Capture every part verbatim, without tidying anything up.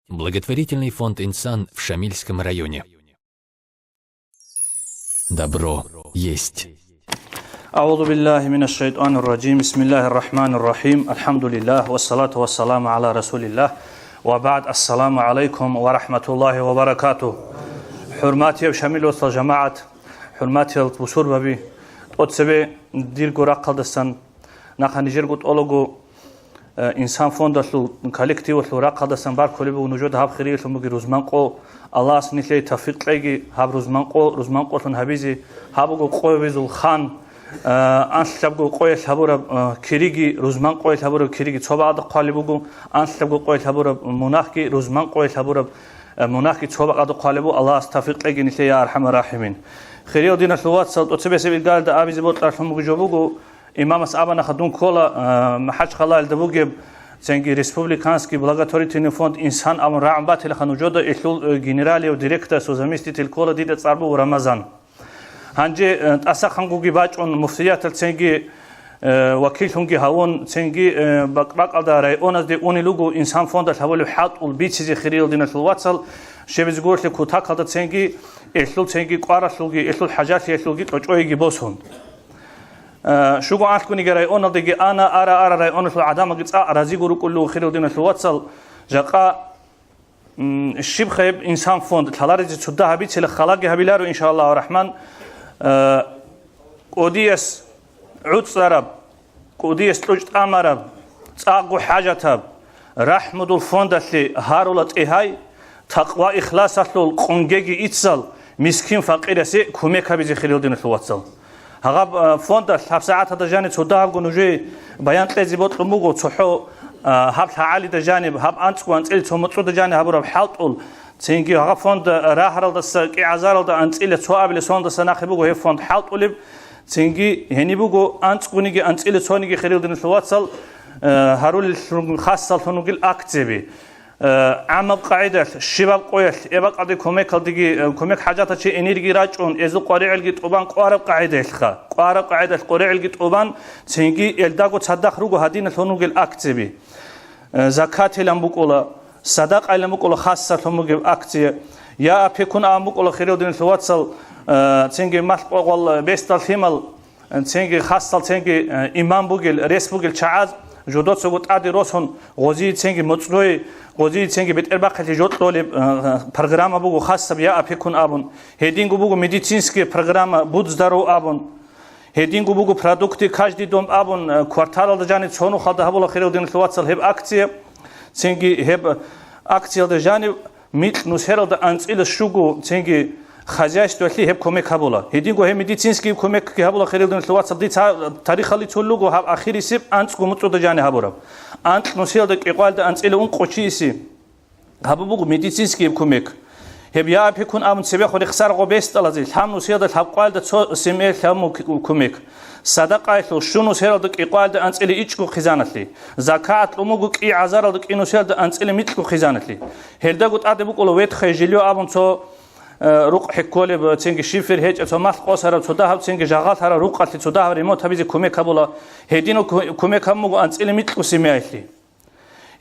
Благотворительный фонд «Инсан» в Шамильском районе. Добро есть. أعوذ بالله من الشيطان الرجيم. بسم الله الرحمن الرحيم. الحمد لله والصلاة والسلام على رسول الله. وبعد. السلام عليكم ورحمة الله وبركاته. ХӀурматияв Шамил вацал жамагӀат, хӀурматиял бусурбаби, тӀоцебе дирго рахъалдасан нахъа нижерго тӀолаго, э, «Инсан» фондалъул коллективалъул рахъалдасан баркулеб буго нужеда гьаб хириялъун бугеб рузман къо. Аллагьас нилъее тавфикъ кьеги гьаб рузман къо, рузман къолъун гьабизе. Гьаб буго къоязул хан, э, анлъабго къоялъ гьабураб, э, кириги, рузман къоялъ гьабураб кириги цо бакӀалда хъвалеб буго, анлъабго къоялъ гьабураб мунагьги, рузман къоялъ гьабураб, э, мунагьги цо бакӀалда хъвалеб буго. Аллагьас тавфикъ кьеги нилъее, я архӀамар рахӀимин. Хириял диналъул вацал, тӀоцебесеб иргаялда абизе бокьаралъун бугеб жо буго, имамас абанаха дун ккола, а, МахӀачхъалаялда бугеб, цинги республиканский благотворительный фонд «Инсан» абун рагӀун батилаха нужеда, илъул, э, генералияв директорасул заместитель ккола, дида цӀар буго Рамазан. Гьанже, э, тӀасахъангуги бачӀун муфтиятал цинги, э, вакиллъунги гьавун, цинги, э, бакӀ-, бакӀалда районазде унел руго «Инсан» фондалъ гьабулеб хӀалтӀул бицизе, хириял диналъул вацал, щибизе гурони кутакалда цинги, илъул цинги кӀваралъулги, илъул хӀажалъиялъулги кьочӀойги босун. Э, щуго анлъгониги районалдеги ана, ара-ара районалъул гӀадамалги цӀакъ разиго рукӀулел, хириял диналъул вацал, жакъа, м, щибха гьеб «Инсан» фонд, лъаларизе цо дагьаб бицила, халаги гьабиларо, иншааллагьу рахӀман. Э, кӀудияс гӀуцӀараб, кӀудияс кьучӀ тӀамараб, цӀакъго хӀажатаб, рахӀмудул фондалъе гьарула тӀегьай, такъва-ихласалъул къунгеги иццал, мискин-факъирасе кумек гьабизе, хириял диналъул вацал. Гьаб, а, фондалъ гьабсагӀаталда жаниб цо дагьабго нужее баян кьезе бокьун буго, цохӀо, а, гьаб лъагӀалида жаниб, гьаб анцӀго анцӀила цо моцӀуда жаниб гьабураб хӀалтӀул, цинги гьаб фонд рагьаралдаса кӀигӀазаралда анцӀила цо абилеб соналдаса нахъе буго гьеб фонд хӀалтӀулеб, цинги гьениб буго анцӀгониги анцӀила цониги, хириял диналъул вацал, э, гьарулел хасаллъун ругел акцияби. Э, гӀаммаб къагӀидалъ, щибаб къоялъ, эбакъаде кумекалдеги, э, кумек хӀажатав чи энирги рачӀун, эзул къваригӀелги тӀубан кӀвараб къагӀидаялъха, кӀвараб къагӀидалъ къваригӀелги тӀубан, цинги элдаго цадахъ руго гьадиналъун ругел акцияби. Э, закатилан букӀула, садакъайилан букӀула хасаллъун бугеб акция. Я опекун абун букӀула, хириял диналъул вацал, э, цинги малъ къвагъвал бесдал лъимал, цинги хасал, цинги, э, иман бугел, рес бугел чагӀаз, жодоцаго тӀаде росун, гъозие цинги моцӀрой, гъозие цинги бетӀербахъалъе жо кьолеб, э, программа буго хасаб, я опекун абун. Гьединго буго медицинская программа «Будь здоров» абун. Гьединго буго «Продукты каждый дом» абун, э, кварталалда жаниб цо нухалда гьабула, хириял диналъул вацал, гьеб акция. Цинги гьеб акциялда жаниб микь нусералда анцӀила щуго цинги хозяйствоялъе гьеб кумек гьабула. Гьединго гьеб медицинский кумекги гьабула, хириял диналъул вацал. Дица тарихалде цолел руго гьаб ахирисеб анцӀго моцӀуда жаниб гьабураб. Анкь нусиялда кӀикъоялда анцӀила ункъо чиясе гьабун буго медицинский гьеб кумек. Гьеб я опекун абун цебехун рехсарго бесдалазе, лъаб нусиялда лъабкъоялда цо семьяялъе гьабун буго кумек. Садакъаялъул щун нусиялда кӀикъоялда анцӀила ичӀго хъизаналъе. Закат кьун буго кӀигӀазаралда кӀи нусиялда анцӀила микьго хъизаналъе. Гьелдаго тӀаде букӀула «Ветхое жильё» абун цо, э, рукъ хӀекколеб, цинги шифер гьечӀеб, цо малъ къосараб, цо дагьаб, цинги жагъал гьараб рукъалъе цо дагьаб ремонт гьабизе кумек гьабула. Гьединал ку-, кумек гьабун буго анцӀила микьго семьяялъе.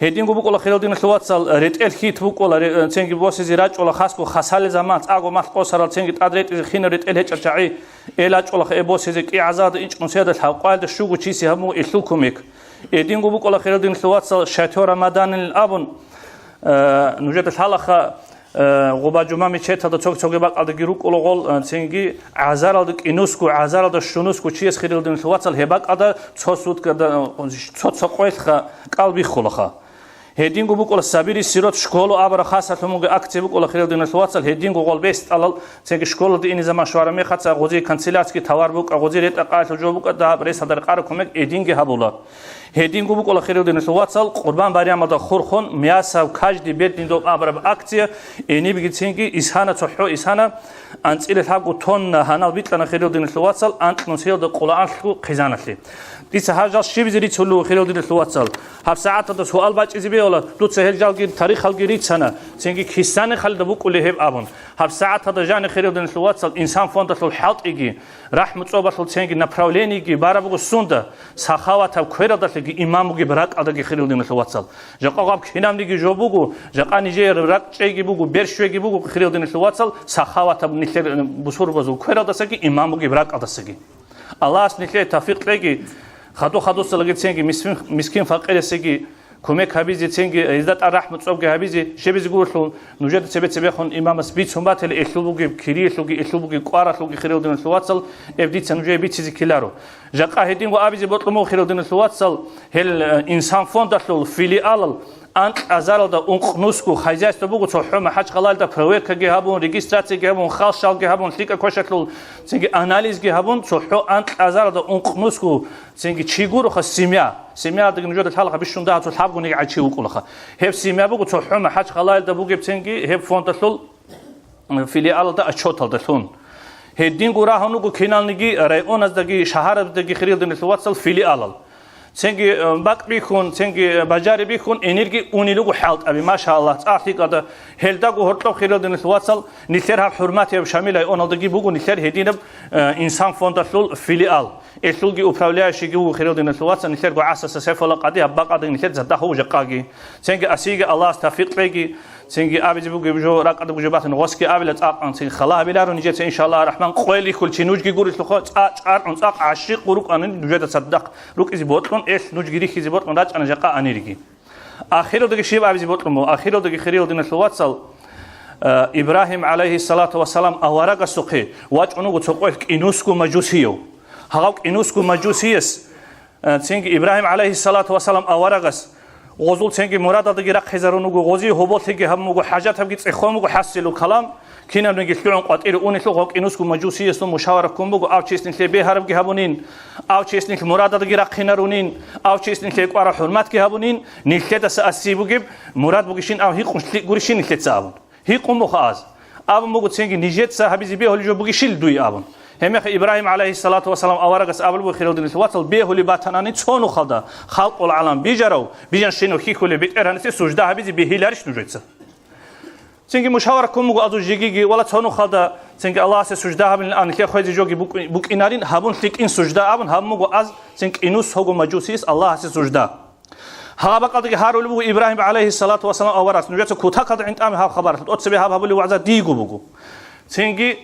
Гьединго букӀула, хириял диналъул вацал, ретӀел хьит букӀула, ре-, цинги босизе рачӀула хасго хасалел заман, цӀакъго малъ къосарал, цинги тӀад ретӀизе хинаб ретӀел гьечӀел чагӀи, эл рачӀулаха эб босизе кӀигӀазаралда ичӀ нусиялда лъабкъоялда щуго чиясе гьабун буго илъул кумек. Гьединго букӀула, хириял диналъул вацал, «Шато Рамаданилан» абун, э, нужеда лъалаха, э, Гъуба-Жума мечеталда цог-цоги бакӀалдаги рукӀула гъол, э, цинги гӀазаралда кӀинусго, гӀазаралда щунусго чияс, хириял диналъул вацал, гьеб бакӀалда цо суткада, цо-цо къоялъха кӀал биххулаха. Гьединго букӀула «Собери сирот в школу» абураб хасалъун буго акция букӀула, хириял диналъул вацал, гьединго гъол бесдалал, цинги школалде ине заман щвараб мехалъ гъозие канцелярский товар букӀа, гъозие ретӀа-къаялъул жо букӀа, дагьаб рес гьадар къараб кумек гьединги гьабула. Гьединго букӀула, хириял диналъул вацал, Къурбан байрамалда хурхун, мясо каждый бедный дом абураб акция, гьенибги цинги исана, цохӀо исана, анцӀила лъабго тонна гьанал бикьана, хириял диналъул вацал, анкь нусиялда кӀулаанлъго хъизаналъе. Дица гьал жал щибизе рицулев, хириял диналъул вацал? ГьабсагӀаталда суал бачӀизе бегьула, дуца гьел жалги тарихалги рицана, цинги кисани халда букӀулей гьеб абун. ГьабсагӀаталда жаниб, хириял диналъул вацал, Инсан фондалъул хӀалтӀиги, рахӀму цӀобалъул цинги направлениеги бараб буго сунда? Сахаватаб квералдалъеги иман бугеб ракӀалдаги, хириял диналъул вацал. Жакъа гьаб кинабниги жо буго, жакъа нижер ракӀчӀейги буго, берщвейги буго, хириял диналъул вацал, сахаватаб нилъер бусурбазул квералдасаги иман бугеб ракӀалдасаги. Аллагьас нилъее тавфикъ кьеги, хадур-хадусалаги цинги мискин, мискин-факъирасеги кумек гьабизе, цинги гьезда тӀад рахӀму цӀобги гьабизе, щибизе гурелъул, нужеда цебе-цебехун имамас бицун батила, элъул бугеб кириялъулги, элъул бугеб кӀваралъулги, хириял диналъул вацал, эб дица нужее бицизе ккеларо. Жакъа гьединго абизе бокьун буго, хириял диналъул вацал, гьел, э, Инсан фондалъул филиалал анкь азаралда ункънусго хозяйство буго, цохӀо МахӀачхъалаялда проверкаги гьабун, регистрацияги гьабун, халщалги гьабун, лъикӀа квешалъул цинги анализги гьабун, цохӀо анкь азаралда ункънусго цинги чи гуроха, семья. Семьялдаги нужеда лъалаха бищун дагьаб цо лъабгониги гӀай чи вукӀулаха. Гьеб семья буго цохӀо МахӀачхъалаялда бугеб цинги гьеб фондалъул филиалалда отчеталдалъун. Гьединго рагьун руго киналниги районаздаги шагьарабаздаги, хириял диналъул вацал, филиалал. Цинги, э, бакӀ бихьун, цинги, э, бажари бихьун, энерги унел руго хӀалтӀаби, машаллагь, цӀакъ лъикӀалда. Гьелдаго гьоркьоб, хириял диналъул вацал, нилъер гьаб хӀурматияб Шамил районалдаги буго нилъер гьединаб, э, Инсан фондалъул филиал. Элъулги управляющийги вуго, хириял диналъул вацал, нилъерго гӀасаса Сайфулла къади, гьаб бакӀалда нилъер цадахъ вуго жакъаги. Цинги асиги Аллагьас тавфикъ кьеги, цинги абизе бугеб жо ракӀалда бугеб батани гъосги абила цӀакъан, цинги хала гьабиларо нижеца, иншаллагь рахман, къойил рихьулел чи нужги гурелъулха, цӀа-, чӀаргӀун цӀакъ гӀащикъ рукӀана нужеда цадахъ рукӀизе бокьун, элъ нужги рихьизе бокьун рачӀана жакъа анириги. Ахиралдаги щиб абизе бокьун буго? Ахиралдаги, хириял диналъул вацал, э, Ибрагьим, гӀалайгьиссалату вассалам, аварагасухъе вачӀун вуго цо къоялъ кӀинусго мажусияв. Гьав кӀинусго мажусияс, э, цинги Ибрагьим, гӀалайгьиссалату вассалам, аварагас гъозул цинги мурадалдаги рахъизарун вуго, гъозие гьоболлъиги гьабун вуго, хӀажатабги цӀехон вуго, хӀасилу калам. Кинабниги лъугӀун къватӀире унелъул гъав кӀинусго мажусиясул мушавара ккун буго, ав чияс нилъее бегьарабги гьабунин, ав чияс нилъ мурадалги рахъинарунин, ав чияс нилъее кӀвараб хӀурматги гьабунин, нилъедаса аси бугеб мурад бугищин ав гьикъун лъикӀ гурищин нилъеца абун. Гьикъун буха аз. Абун буго цинги нижеца гьабизе бегьулеб жо бугищил дуе абун. Гьебмехалъ Ибрагьим, гӀалайгьиссалату вассалам, аварагас абулеб буго, хириял диналъул вацал, бегьулеб батанани цо нухалда халкъул гӀалам бижарав, бижанщинав хьихьулев БетӀергьанасе сужда гьабизе бегьиларищ нужеца? Цинги мушавара ккун буго азул жигиги, вала цо нухалда цинги Аллагьасе сужда гьабилин ан нилъер хвезе жоги букӀи-, букӀинарин, гьабун лъикӀин сужда абун, гьабун буго аз цин кӀинусго мажусияс Аллагьасе сужда. Гьагъа бакӀалдаги гьарулеб буго Ибрагьим, гӀалайгьиссалату вассалам, аварагас. Нужеца кутакалда гӀинтӀаме гьаб хабар, тӀоцебе гьаб гьабулеб вагӀза дийго буго. Цинги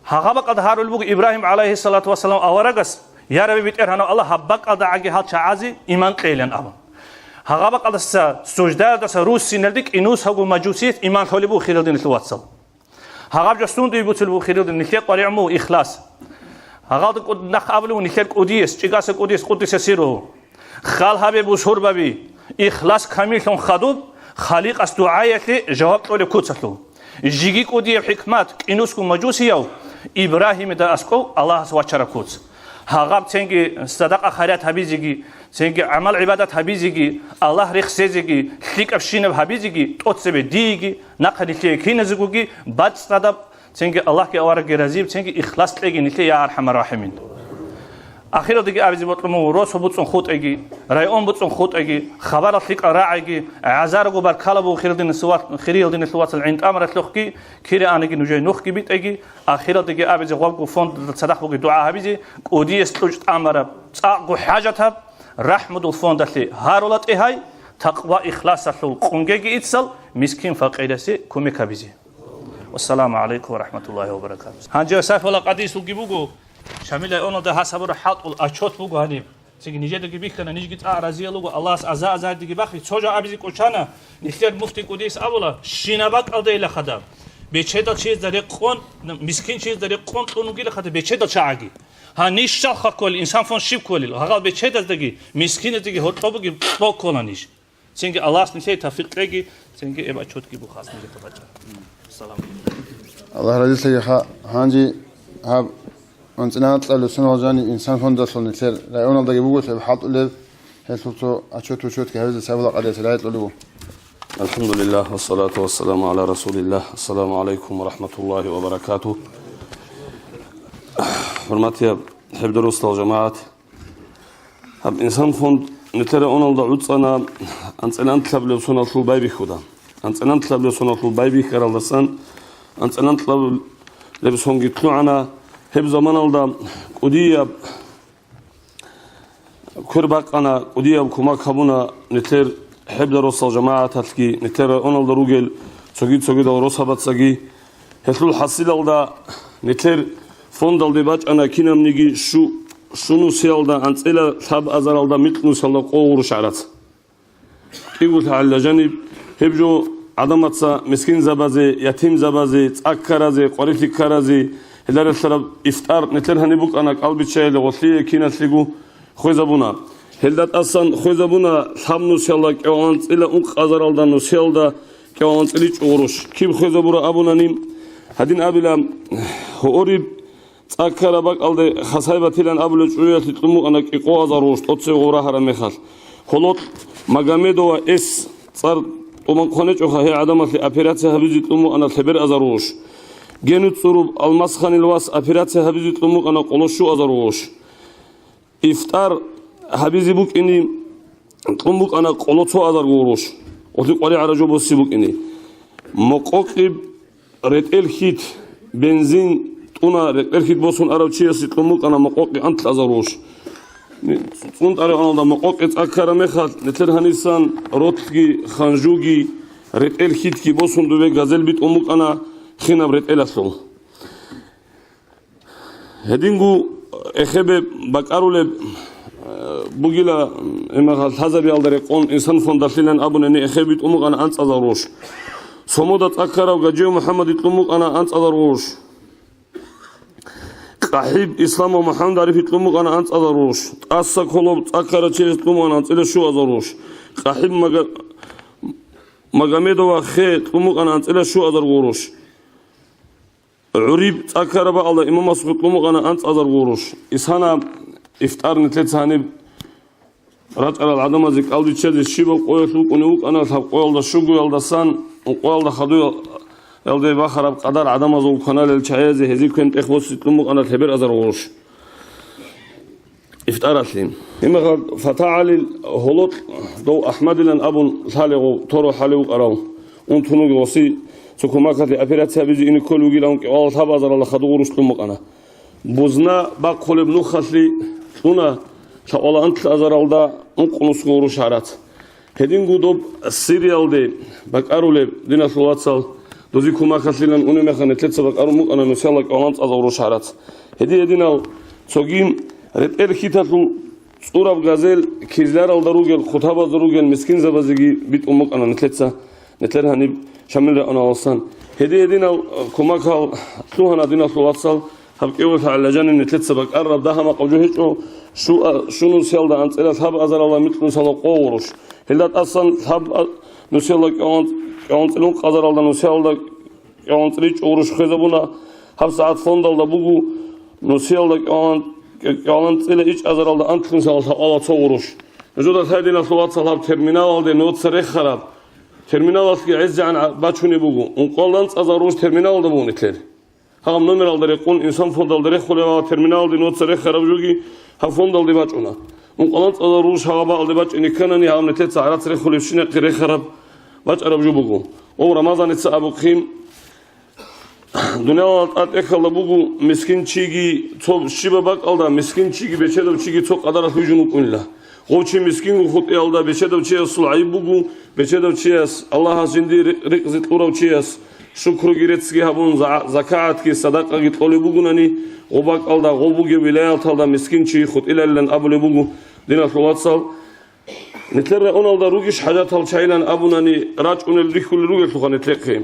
гьагъа бакӀалда гьарулеб буго Ибрагьим, гӀалайгьиссалату вассалам, аварагас, я Рабби БетӀергьанав Аллагь, гьаб бакӀалда гӀаги гьал чагӀазе иман кьейилан абун. Гьагъа бакӀалдаса суждаялдаса руссиналде кӀинусго мажусиялъ иман лъолеб буго, хириял диналъул вацал. Гьагъаб жо сундуе буцулеб буго, хириял дин, нилъер къваригӀун буго ихлас. Гьагъалда кӀуд-, нахъ абулеб буго нилъер кӀудияс, чӀикӀаса кӀудияс, къуддиса сирругьу: «Халгьабе, бусурбаби, ихлас камиллъун хадуб, Халикъас дугӀаялъе жаваб кьолеб куцалъул». Жиги кӀудияб хӀикмат, кӀинусго мажусияв Ибрагьимида аскӀов Аллагьас вачараб куц. Гьагъаб цинги садакъа-хайрат гьабизеги, цинги гӀамал-гӀибадат гьабизеги, Аллагь рехсезеги, лъикӀабщинаб гьабизеги тӀоцебе диеги, нахъа нилъее киназегоги бацӀцӀадаб, цинги Аллагьги аварагги разияб, цинги ихлас кьеги нилъее, я АрхӀамар-рахӀимин. Ахиралдаги абизе бокьун буго, росу буцӀцӀун хутӀеги, район буцӀцӀун хутӀеги, хабарал лъикӀал рагӀиги, гӀазарго баркала буго, хириял диналъул вацал, гӀинтӀамаралъухъги, кире анаги нужее нухги битӀеги, ахиралдаги абизе гъобго фондалда цадахъ бугеб дугӀа гьабизе, кӀудияс кьучӀ тӀамараб, цӀакъго хӀажатаб, рахӀмудул фондалъе гьарула тӀегьай, такъва-ихласалъул къунгеги иццал, мискин-факъирасе кумек гьабизе. Вассаламу гӀалайкум ва рахӀматуллагьи ва баракатугь. Гьанже Сайфулла къадиялъулги буго, Шамил районалда гьас гьабураб хӀалтӀул отчет буго гьаниб. Цинги нижедаги бихьана, нижги цӀакъ разиял руго, Аллагьас аза-азардеги бахъи, цо жо абизе кӀочана, нилъер муфти кӀудияс абула, щинаб бакӀалдайила хадаб. Бечедал чиясда рекъон, мискин чиясда рекъон кьун вугила хадаб бечедал чагӀаги. Гьанищал хъа кколел, Инсан фонд щиб кколел, гьагъал бечедаздаги, мискиназдаги гьоркьоб бугеб кьо ккола ниж. Цинги Аллагьас нилъее тавфикъ кьеги, цинги эб отчетги бухъас нилъеда бачӀа. Салам. Аллагь разилъеги ха-, гьанже гьаб анцӀила анкьабилеб соналъ жаниб Инсан фондалъул нилъер районалдаги буго гьеб хӀалтӀулеб, гьелъул цо отчет-учетги гьабизе Сайфулла къадиясе рагӀи кьолеб буго. Алхамдулиллагь, вассалату вассаламу гӀала расулиллагь. Ассаламу гӀалайкум ва рахӀматуллагьи ва баракатугь. ХӀурматияб хӀебдурусдал жамагӀат, гьаб Инсан фонд нилъер районалда гӀуцӀана анцӀила анкьабилеб соналъул байбихьуда. АнцӀила анкьабилеб соналъул байбихьаралдасан анцӀила анкьабилеб сонги лъугӀана. Гьеб заманалда кӀудияб квер бакъана, кӀудияб кумак гьабуна нилъер гьеб дарусал жамагӀаталъги, нилъер районалда ругел цоги-цогидал росабацаги. Гьелъул хӀасилалда нилъер фондалде бачӀана кинабниги щу-, щунусиялда анцӀила лъабазаралда микьнусиялда къо гъурущ гӀарац. КӀиго лъагӀалила жаниб, гьеб жо гӀадамаца мискинзабазе, ятимзабазе, цӀа ккаразе, къварилъи ккаразе, гьелда релълъараб ифтар нилъер гьаниб букӀана кӀалбиччайиле гъолъие киналъего хвезабуна. Гьелда тӀасан хвезабуна лъаб нусиялда кӀаванцӀила ункъазаралда нусиялда кӀаванцӀила чӀугъурущ. Киб хвезабура абунани, гьадин абила, гьориб ЦӀа ккараб бакӀалде хасай батилан абулеб чӀужуялъе кьун букӀана кӀикъоазар гъурущ тӀоцебе гъоб рагьараб мехалъ. Гьолокь Магомедова С. цӀар тӀубан хъванечӀоха, гьей гӀадамалъе операция гьабизе кьун букӀана лъебер азар гъурущ. Генуцуруб Алмасханил вас операция гьабизе кьун букӀана къоло щуазар гъурущ. Ифтар гьабизе букӀине кьун букӀана къоло цоазар гъурущ. Гъолъи къваригӀараб жо босе букӀине. Мокъокъиб ретӀел хьит, бензин тӀуна, ретӀел хьит босун арав чиясе кьун букӀана мокъокъи анлъазар гъурущ. ЦӀунтӀарагъаналда мокъокъи цӀа ккараб мехалъ, нилъер гьанисан ролъги, ханжуги, ретӀел хьитги босун дубе газел битӀун букӀана хинаб ретӀелалъул. Гьединго эхебе бакӀарулеб, э, бугила, имагьал лъазабиялда рекъон инсан фондалъилан абунани эхеб битӀун букӀана анцӀазар гъурущ. Сомода цӀа ккарав Гажиев МухӀаммад битӀун букӀана анцӀазар гъурущ. КъахӀиб Исламов МухӀаммад ГӀариф битӀун букӀана анцӀазар гъурущ. ТӀаса Колоб цӀа ккарав чияс битӀун букӀана анцӀила щуазар гъурущ. КъахӀиб Мага-, Магомедова Хе битӀун букӀана анцӀила щуазар гъурущ. ГӀуриб цӀа ккараб бакӀалда имамас битӀун букӀана анцӀазар гъурущ. Исана ифтар нилъеца гьаниб рачӀарал гӀадамазе кӀалдиччазе щибаб къоялъ вукӀунев вукӀана, лъабкъоялда щугоялдасан ункъоялда хадуялде бахараб къадар гӀадамазул кваналел чагӀиязе гьезие квен-тӀех босизе кьун букӀана лъебер азар гъурущ. ИфтӀаралъе. Имагьал ФатагӀалил гьолокь дов АхӀмадилан абун лъалего, торо хӀалев вукӀарав, унтун вугев гъоси цо кумакалъе операция гьабизе ине кколев вугилан кӀикъоялда лъабазаралда хадув гъурущ кьун букӀана. Бузна бахъулеб нухалъе кьуна лъабкъоялда анлъазаралда ункънусго гъурущ гӀарац. Гьединго доб Сириялде бакӀарулеб, диналъул вацал, дозе кумакалъилан унеб мехалъ нилъеца бакӀарун букӀана нусиялда кӀикъоялда анцӀазар гъурущ гӀарац. Гьедин-гьединал цоги ретӀел хьиталъул цӀураб газел кизларалда ругел, хутабазда ругел мискинзабазеги битӀун букӀана нилъеца, нилъер гьаниб Шамил районалдасан. Гьедин-гьединал кумакал лъугьана, диналъул вацал, гьаб кӀиго лъагӀалила жаниб нилъеца бакӀараб дагьа-макъаб жо гьечӀо, щуа-, щунусиялда анцӀила лъабазаралда микьнусиялда къо гъурущ. Гьелда тӀасан лъаб-, нусиялда кӀикъоялда анцӀила ункъазаралда нусиялда кӀикъоялда анцӀила чӀугъурущ хвезабуна, гьабсагӀат фондалда буго, нусиялда кӀикъоялда ан-, кӀикъоялда анцӀила ичӀазаралда анлънусиялда лъабкъоялда цо гъурущ. Нужеда лъай, диналъул вацал, гьаб терминалалде нуца рехараб. Терминалалъги гӀезегӀан гӀа-, бачунеб буго. Ункъоялда анцӀазар гъурущ терминалалда буго нилъер. Гьаб номералда рекъон, инсан фондалда рехулев ва терминалалде нуца рехараб жоги гьаб фондалде бачӀуна. Ункъоялда анцӀазар гъурущ гьаб бакӀалде бачӀине кканани, гьаб нилъеца гӀарац рехулебщинахъе рехараб бачӀараб жо буго. О, Рамазаница абухъин, Дуниялалда тӀад тӀехьалда буго мискин чиги, цо щибаб бакӀалда мискин чиги, бечедав чиги цо къадаралъ вижун вукӀунила. Гъов чи мискинго хутӀиялда бечедав чиясул гӀайиб буго, бечедав чияс, Аллагьас жиндир рикъ-, рикъзи кьурав чияс, шукруги реццги гьабун, за-, закагӀатги, садакъаги кьолеб бугунани, гъоб бакӀалда, гъов бугеб вилаяталда мискин чи хутӀиларилан абулеб буго, диналъул вацал. Нилъер районалда ругищ хӀажатал чагӀилан абунани, рачӀунел рихьулел ругелъулха нилъехъе.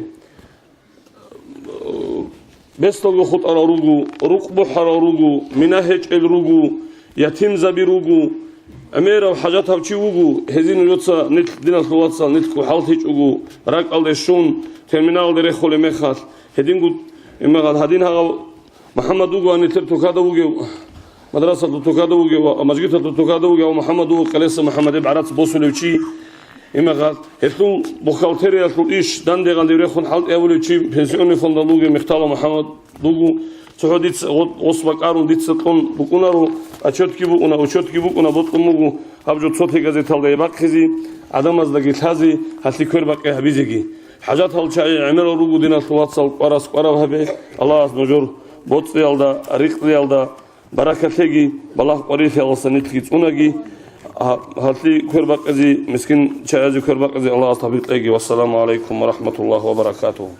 Бесдалго хутӀарал руго, рукъ бухӀарал руго, мина гьечӀел руго, ятимзаби руго, гӀемерав хӀажатав чи вуго, гьезие нужеца нилъ, диналъул вацал, нилъго хӀалтичӀого, ракӀалде щун, терминалалде рехулеб мехалъ, гьединго, имагьал гьадин гьагъав МухӀаммад вуго, гьанилъер тукада вугев, мадрасалъул тукада вугев ва мажгиталъул тукада вугев МухӀаммад вуго, къелеса МухӀаммадил гӀарац босулев чи. Имагьал, гьелъул бухгалтериялъул иш дандегӀан рехун хӀалтӀи гьабулев чи, пенсионный фондалда вугев Михталов МухӀаммад вуго. ЦохӀо дица гъо-, гъос бакӀарун дица кьун букӀунаро, отчетги букӀуна, учетги букӀуна, бокьун буго гьаб жо цоги газеталда гьеб бахъизе, гӀадамаздаги лъазе, гьалъие квербакъи гьабизеги. ХӀажатал чагӀи гӀемерал руго, диналъул вацал, кӀварас кӀвараб гьабе. Аллагьас нужер боцӀиялда, ризкъиялда баракат лъеги, балагь къварилъиялдаса нилъги цӀунаги. Гьа-, гьалъи квербакъизе, мискин чагӀазе квербакъизе Аллагьас тавфикъ кьеги. Вассаламу гӀалайкум ва рахӀматуллагьи ва баракатугьу.